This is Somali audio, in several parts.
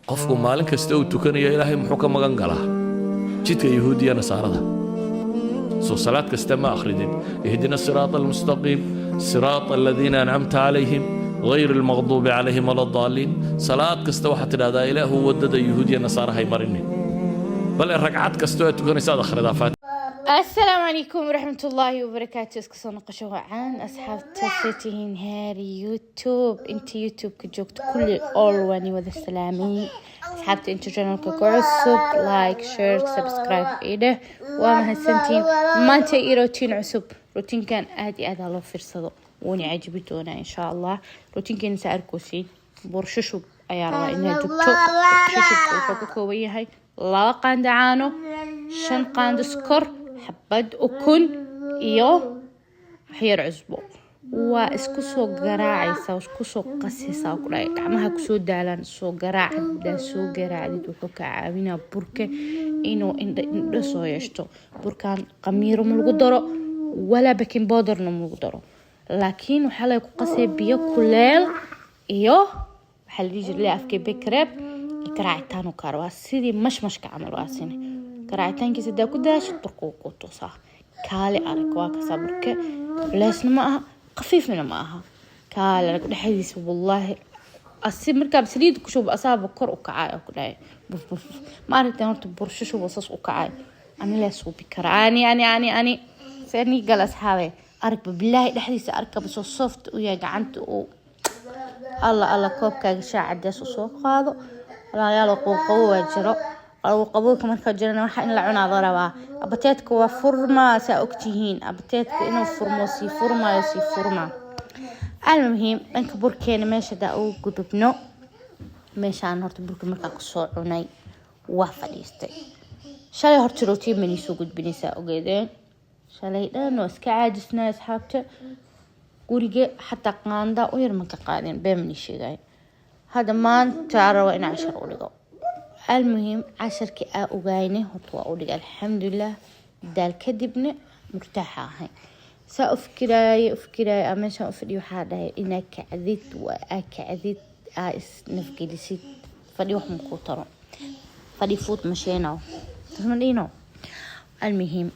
Qofku maalin kasta uu tukanaya, Ilaahay muxuu ka magan galaa? Jidka Yahuudiya, Nasaarada. Soo salaad kasta ma akhridid "اهدنا الصراط المستقيم، صراط الذين أنعمت عليهم، غير المغضوب عليهم ولا الضالين"? Salaad kasta waxaad tidhahdaa, "Ilaahu, waddada Yahuudiya, Nasaara hay marinin." Bale ragcad kastoo aad tukanaysa aad akhridaa Faatixa. Asalaamu calaykum waraxmatullaahi wabarakaatu. Iska soo noqosho wacan, asxaabta. Setihiin heer YouTube, inta YouTube-ka joogto kulli, all waan wada salaamay. Asxaabta inta channelka ku cusub, like, share, subscribe ii dheh. Waa mahadsantihiin. Maanta iyo routine cusub. Routinekan aad iyo aad aa loo fiirsado, wuuna cajibi doonaa insha Allah. Routinekeena saa arkoosin, bursho shub ayaa rabaa inaad dubto. Bursho shubka wuxuu ka kooban yahay 2 qaando caano, 5 qaando sokor, xabad ukun iyo waxyar cusbo. Waa isku soo garaacaysaa, isku soo qasaysaa. Ku dhahay gacmaha kusoo daalaan, soo garaac. Hadaa soo garaacdid, wuxuu ka caawinaa burka inuu indho indho soo yeeshto. Burkan qamiiro ma lagu daro, walaa baking powderna ma lagu daro, laakiin waxaa laga ku qasay biyo kuleel iyo waxaa la dhihi jiray afkii bekreeb garaacitaan u kaar. Waa sidii mashmashka camal. Waa sine garaacitaankiisa. Hadaa ku daashid, burka wuu ku tusaa. Kaale arag, waa kasaa. Burka culeysna ma aha, khafiifna ma aha. Kaale arag dhexdiisa. Wallaahi, asi markaa saliid ku shubo, asaaba kor u kacay oo ku dhahay buf buf. Ma aragteen horta bursho shubo saas u kacay? Ani lee suubi karaa. Ani sani gal, asxaabe. Aragba, bilaahi, dhexdiisa arkaba, soo soft u yahay gacanta uu. Alla alla, koobkaaga shaa cadees u soo qaado. Walaalayaal, qowqabo waa jiro. Qabowka markaa jirana, waxa in la cunaa la rabaa. Appetite-ka waa furmaa, saa ogtihiin. Appetite-ka inuu furmo, sii furmayo, sii furmaa. Almuhiim, dhanka burkeena meesha hadaa ugu gudubno, meeshaan horta burka markaa kusoo cunay, waa fadhiistay. Shalay horta routine baan soo gudbinaysaa, ogeedeen. Shalay dhan waa iska caajisnaa, asxaabta. Guriga xataa qaanda u yar ma ka qaadin, been mani sheegay. Hadda maanta raba inaan cashar u dhigo. Almuhiim, casharkii aa ogaynay horta waa u dhigay, alxamdulilah. Daal kadibna murtaaxa ahay. Saa u fikiraaye, u fikiraaye, aa meeshaan u fadhiyo, waxaa dhahay inaa kacdid, waa aa kacdid, aa isnafgelisid. Fadhi wax makuu taro, fadhi fuud masheenow tasma dhino. Almuhiim,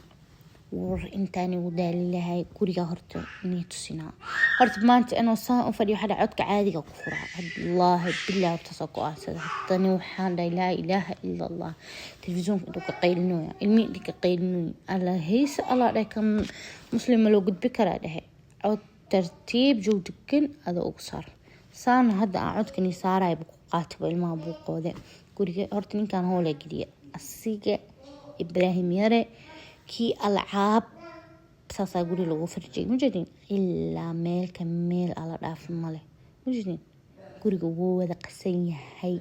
war intaan igu daali lahay guriga horta inay tusinaa. Horta maanta inuu saan u fadhiyo, waxaa dhahay codka caadiga ku furaa. Wallaahi billahi, horta saa go-aansada. Haddana waxaan dhahay, laa ilaaha ila Allah, telefisyoonka intuu ka qaylinooya, ilmihi intuu ka qaylinooya, Alla hayse, Allah dhahay, kan muslima loo gudbi karaa? Dhahay cod tartiib joog degan adoo ugu saar. Saana hadda aan codkani saarayba ku qaataba ilmaha buuqoode. Guriga horta ninkan hoola geliya, asiga Ibraahim Yare kii alcaab saasaa guri lagu farjiyay. Majeedin ilaa meelka meel ala dhaafin male. Majeedin guriga wuu wada qasan yahay.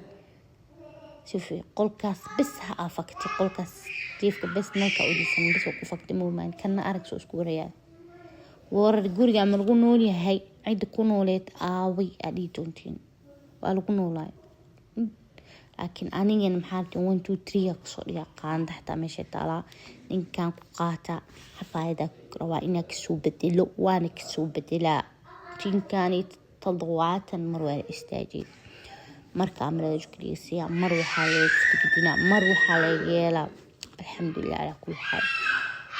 Si qolkaas bes ha aa faktay, qolkaas jiifka bes nalka udisan bes oo ku faktay moomaan. Kana arag, soo isku warayaa. Warar guriga ma lagu nool yahay? Cidda ku nooleed aaway, aa dhihi doontiin. Waa lagu noolaay, laakiin anigana maxaa rabteen? One, two, three kasoo dhiga. Qaanda xataa meesha taalaa, ninkan ku qaata. Xafaayada rabaa inaa kasoo bedelo, waana kasoo bedelaa. Jinkani 70 mar waa la istaajiyay. Marka amarada jukliisiya, mar waxaa laga ftigdinaa, mar waxaa laga yeelaa. Alxamdulilah calaa kulli xaal.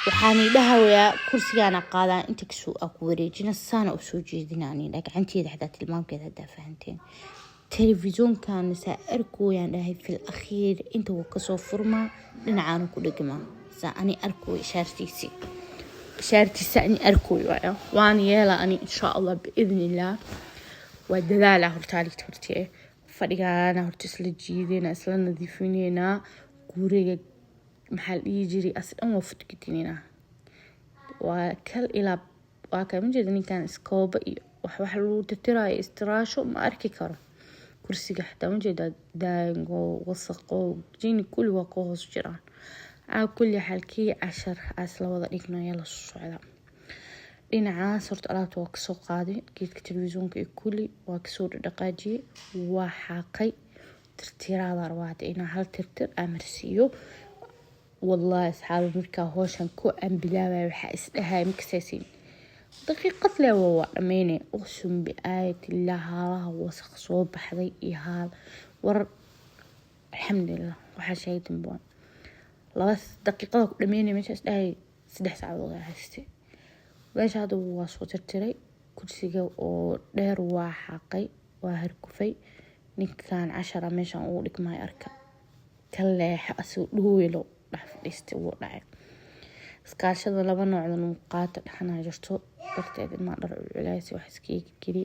Waxaan dhahayaa kursigaana qaadaa, inta kasoo aa ku wareejina, saana usoo jeedina. Gacanteeda xataa tilmaamkeeda hadaa fahanteen. Telefisyoonkan saa arkooyaan dhahay, fil akhiir inta wuu kasoo furmaa, dhinacaanu ku dhegmaa. Saa ani arkooy, ishaartiisi, ishaartiisa ani arkooy waayo. Waan yeela ani insha Allah, biidni illah. Waa dadaala hortaaligta hortee. Fadhigaana horta isla jiideyna, isla nadiifineynaa guriga. Maxaa la dhihi jiray, as dhan waa futgedineyna, waa kal ilaa waa kama jeeda. Ninkan iskooba iyo wax lagu tirtiraayo, istiraasho ma arki karo. Kursiga xataa ma jeeda, daango wasaqo jini kulli waa ka hoos jiraan. Calaa kulli xaal, kii cashar aas la wada dhignayo la socda. Dhinacaas horta alaabta waa kasoo qaaday, geedka telefisyoonka iyo kulli waa kasoo dhaqaajiyey, waa xaaqay. Tirtiraada rabaa hadda inaa hal tirtir amarsiiyo. Wallahi asxaabi, markaa howshan ku aan bilaabaya, waxaa isdhahaya makasaysiin, daqiiqad le waa dhammeynay. Uqsum bi aayat illah, haalaha wasaq soo baxday iyo haal war. Alxamdulilah, waxaa sheegay dambe 2 daqiiqada ku dhameynaya meeshaas dhahay, 3 saacadood aa haystay meesha. Hadda waa soo tirtiray kursiga oo dheer, waa xaaqay, waa harkufay. Ninkan cashara meeshan ugu dhigmayo, arka, ka leexa, asagoo dhuweylo dhex fadhiistay, wuu dhacay. Iskaashada laba noocdan uu qaata dhaxanaa jirto darteed, ilmaa dhar culays wax iskaga geli.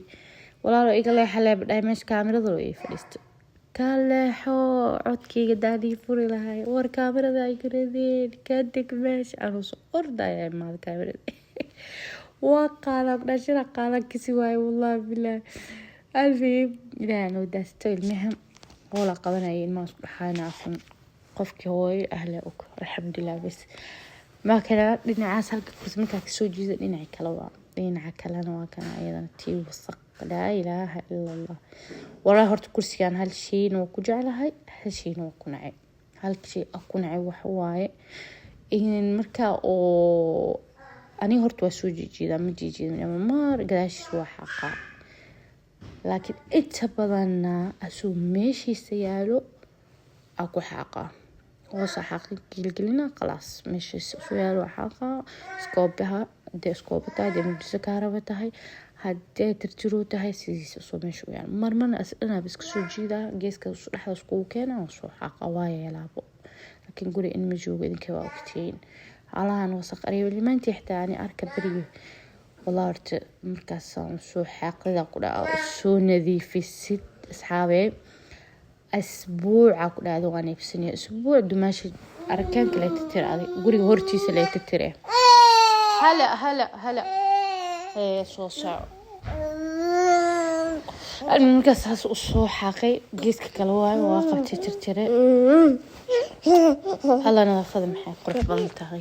Walaalo, iga leexa leeba dhahay. Meesha kaamirada loo ii fadhiisto, ka leexo, codkayga daadii furi lahay. War kaamirada ay garadeen, ka deg meesha, anuu soo ordaya imaada, kaamirada waa qaadaa dhashada qaadan kasi waaye. Wallahi bilahi, alfihim, ilaahay noo daasto. Ilmaha hoola qabanaya, ilmaha isku dhaxaana asan qofkii hooyo ahle og. Alxamdulilah. Bas maa kale dhinacaas halka kursi markaa kasoo jeeda, dhinaca kale waa, dhinaca kalena waa kana, iyadana tii wasaq. Laa ilaaha ila Allah. Walaa horta kursigan hal shayna waa ku jeclahay, hal shayna waa ku nacay. Hal shay a ku nacay waxa waaye in markaa oo aniga horta waa soo jeejeedaa, ma jeejeedin ama mar gadaashiis waa xaqaa, laakiin inta badanna asuu meeshiisa yaalo aa ku xaaqaa, hoosa xaaqin gelgelina, khalaas. Meeshiisa usoo yaalo waa xaaqaa. Iskoobaha hadee iskooba tahay, hadee mugdiso kaaraba tahay, hadee tirtiroo tahay, sidiisa usoo meesha u yaalo. Marmarna as dhanaaba iska soo jiidaa, geeska dhexda iskugu keena, waa soo xaaqa, waa yeelaabo. Laakiin guri in ma joogo, idinka waa ogtihiin. Halahan wasaq areebalimaantii xitaa ani arka beriga. Walaa horta markaasaan soo xaaqida ku dhaca, soo nadiifisid asxaabee, asbuuca ku dhacda waan iibsanaya. Asbuuc dumaasha arkaanka lee tirtira, adig guriga hortiisa lee tirtire. Hala hala hala, hee, soo soco. Markaas saas usoo xaaqay, geeska kale waayo, waa qabtay, tirtire. Alla, nadaafada maxay qurux badan tahay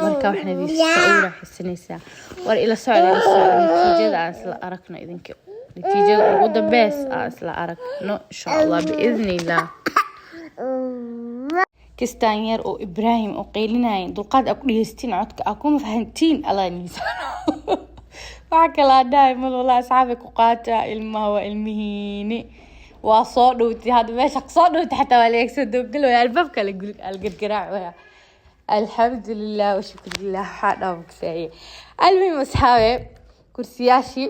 marka wax nadiifisa, ugu raaxaysanaysaa. War ila socda, ila socda, natiijada aan isla aragno idinka, natiijada ugu dambeys aan isla aragno, insha Allah, biidni illah. Kistaan yar oo Ibraahim oo qaylinaya, dulqaad aa ku dhegeystiin, codka aa kuma fahantiin, Allah niisano. Waxa kalaa dhahay mal, walaa asxaabi, ku qaata ilmaha, waa ilmihiini. Waa soo dhowtay hadda, meesha soo dhowtay xataa waa la eegsoo dooggalaya, albaabka la gargaraac waya. Alxamdulilah washukrilah, waxaa dhaafsaaye. Almuhim asxaabe, kursiyaashii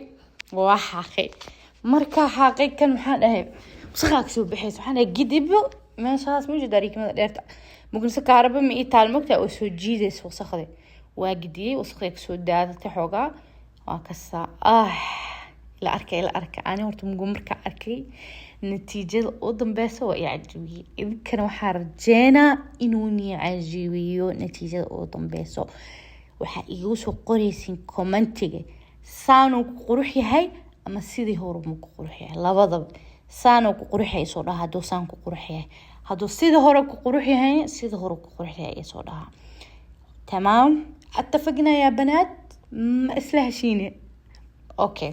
waa xaaqay. Markaa xaaqay kan, maxaa dhahay, wasaqaa kasoo baxaysa. Waxaan dhahay gidibo meeshaas ma jeeda, riikmada dheerta mugnise kaaraba ma ii taal, mogtaa oo soo jiidaysa wasaqda. Waa gidiyey, wasaqday kasoo daadatay xoogaa, waa kasaa. Ah, ila arka, ila arka. Ani horta mugu markaa arkay natiijada u dambeysa waa i cajibiyey. Idinkana waxaa rajeynaa inuu nii cajibiyo natiijada u dambeyso. Waxaa iigu soo qoraysiin commentiga saanuu ku qurux yahay ama sidii hore muu ku qurux yahay. Labadaba saanuu ku qurux yahay soo dhaha hadduu saan ku qurux yahay, hadduu sidii hore ku qurux yahay, sidii hore ku qurux yahay soo dhaha. Tamaam, اتفقنا يا بنات؟ ma isla heshiine? Okay,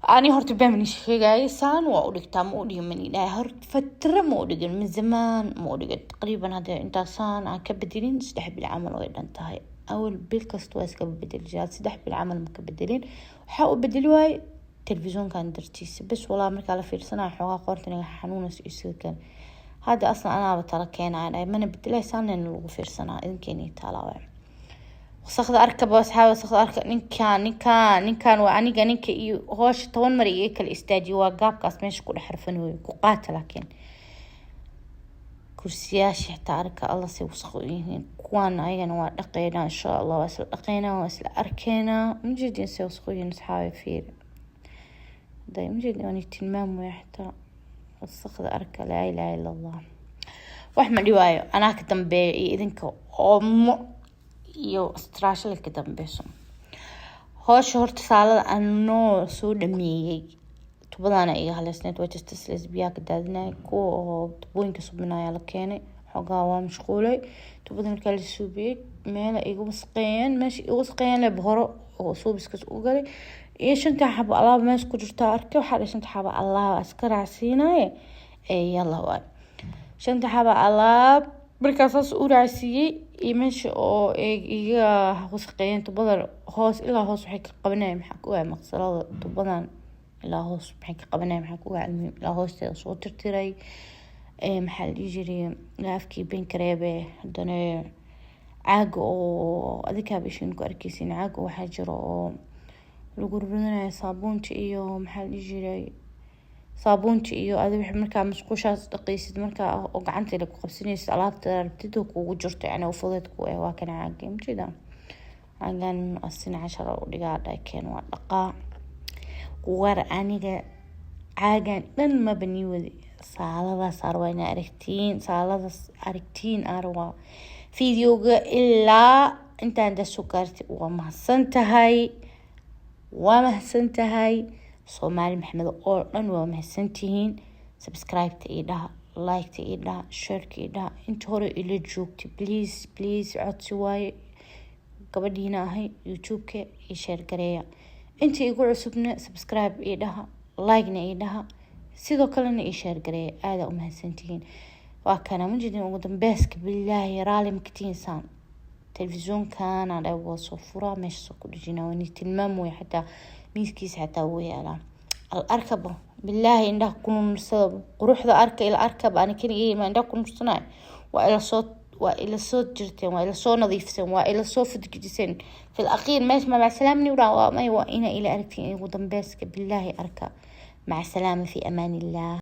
ani horta bamani sheegaya, saan waa u dhigtaa, ma u dhigin mani dhahay. Horta fatro ma u dhigin, min zamaan ma u dhigin, taqriiban hadda intaasaan aan ka bedelin 3 bil camal way dhan tahay. Awal bil kasta waa iska bedeli jiraa, 3 bil camal ma ka bedelin. Waxaa u bedeli waaye telefishoonkan dartiisa bes. Walaa markaa la fiirsanaya xoogaa qoorta naga xanuunaysa iyo sida kale. Hadda aslan anaaba tala keenaya dhahay, mana bedelay, saanena lagu fiirsanaa, idinkeeni taalaa waay. Wasaqda arkaba asxaab, wasaqda arka. Ninkaan, ninkaan, ninkaan waa aniga, ninka iyo hoosha 10 mar iga kala istaajiyo, waa gaabkaas meesha ku dhex xarfanooyo ku qaata. Laakiin kursiyaasha xitaa arka, Alla, say wasaq u yihiin kuwaan. Ayagana waa dhaqeynaa, insha Allah, waa isla dhaqeynaa, waa isla arkeynaa. Majeedin say wasaq u yihiin, asxaabi? Fiiri haday, majeedin, waan tilmaamaya xitaa wasaqda arka. Laa ilaaha ila Allah. Wax ma dhibaayo, anaa ka dambeeya iyo idinka oomo iyo istraashada ka dambeyso. Hoosha horta saalada anoo soo dhameeyey, tubadaana iga haleysneed, waa justisles, biyaha ka daadinaya, kuwa oo tubooyinka subinaya la keenay. Xoogaa waa mashquulay. Tubada markaa la suubiyey, meela iga wasaqeeyeen, meesha iga wasaqeeyeen leba hore oo suubiskaas u galay iyo shanta xabo alaaba meesha ku jirta arkay. Waxaa dhahay shanta xabo alaaba iska raacsiinaye ee yalla waay. Shanta xabo alaab markaa saas u raacsiiyey iyo meesha oo iga wasaqeeyeen tubada hoos ilaa hoos waxay ka qabanayeen, maxaa ku ogaa, maqsalada tubadan ilaa hoos maxay ka qabanayeen, maxaa ku ogaa. Almuhim, ilaa hoosteeda soo tirtiray. Maxaa la dhihi jiray, afkii ben kareebe. Haddana caaga oo adikaaba ishiin ku arkeysin, caaga waxaa jiro oo lagu ridanayo saabuunta iyo, maxaa la dhihi jiray, saabuunta iyo adi wixii markaa musqushaas dhaqaysid, markaa oo gacanta ku qabsanaysid, alaabta rabtid oo kugu jirto, yani oo fudeed ku ah. Waa kana caagii, majeeda caagan asina 10 u dhigaa dhakeen, waa dhaqaa. War aniga caagan dhan maba nii wadi. Saaladaas arwaa inaa aragtiin, saaladaas aragtiin arwaa. Videoga ilaa intaan da soo gaartay, waa mahadsan tahay, waa mahadsan tahay. Soomaali Maxamed oo dhan waa mahadsantihiin. Subscribe-ta ii dhaha, like-ta ii dhaha, share-ka ii dhaha. Inta hore ila joogtay, please, please, codsi waaye, gabadhiina ahay, YouTube-ka ii share gareeya. Inta igu cusubna subscribe ii dhaha, like-na ii dhaha, sidoo kalena ii share gareeya. Aada u mahadsantihiin. Waa kana majidin. Ugu dambeyska, bilaahi raali makatihinsaan. Telefisoonkana dha waa soo furaa, meesha soo ku dhejina, waa ni tilmaam wey. Xataa miiskiisa xataa wuu yaalaa. Al arkaba, bilaahi indhaha ku nuursada quruxda, arka, ila arkaba. Ani keligay ma indhaha ku nuursanayo? Waa ila soo jirteen, waa ila soo nadiifseen, waa ila soo fudgijiseen. Fil aqiir meesha ma macsalaamni udhaa, waa may, waa ina ila aragtiin. Ugu dambeyska, bilaahi arka. Maca salaama, fi amaan illah.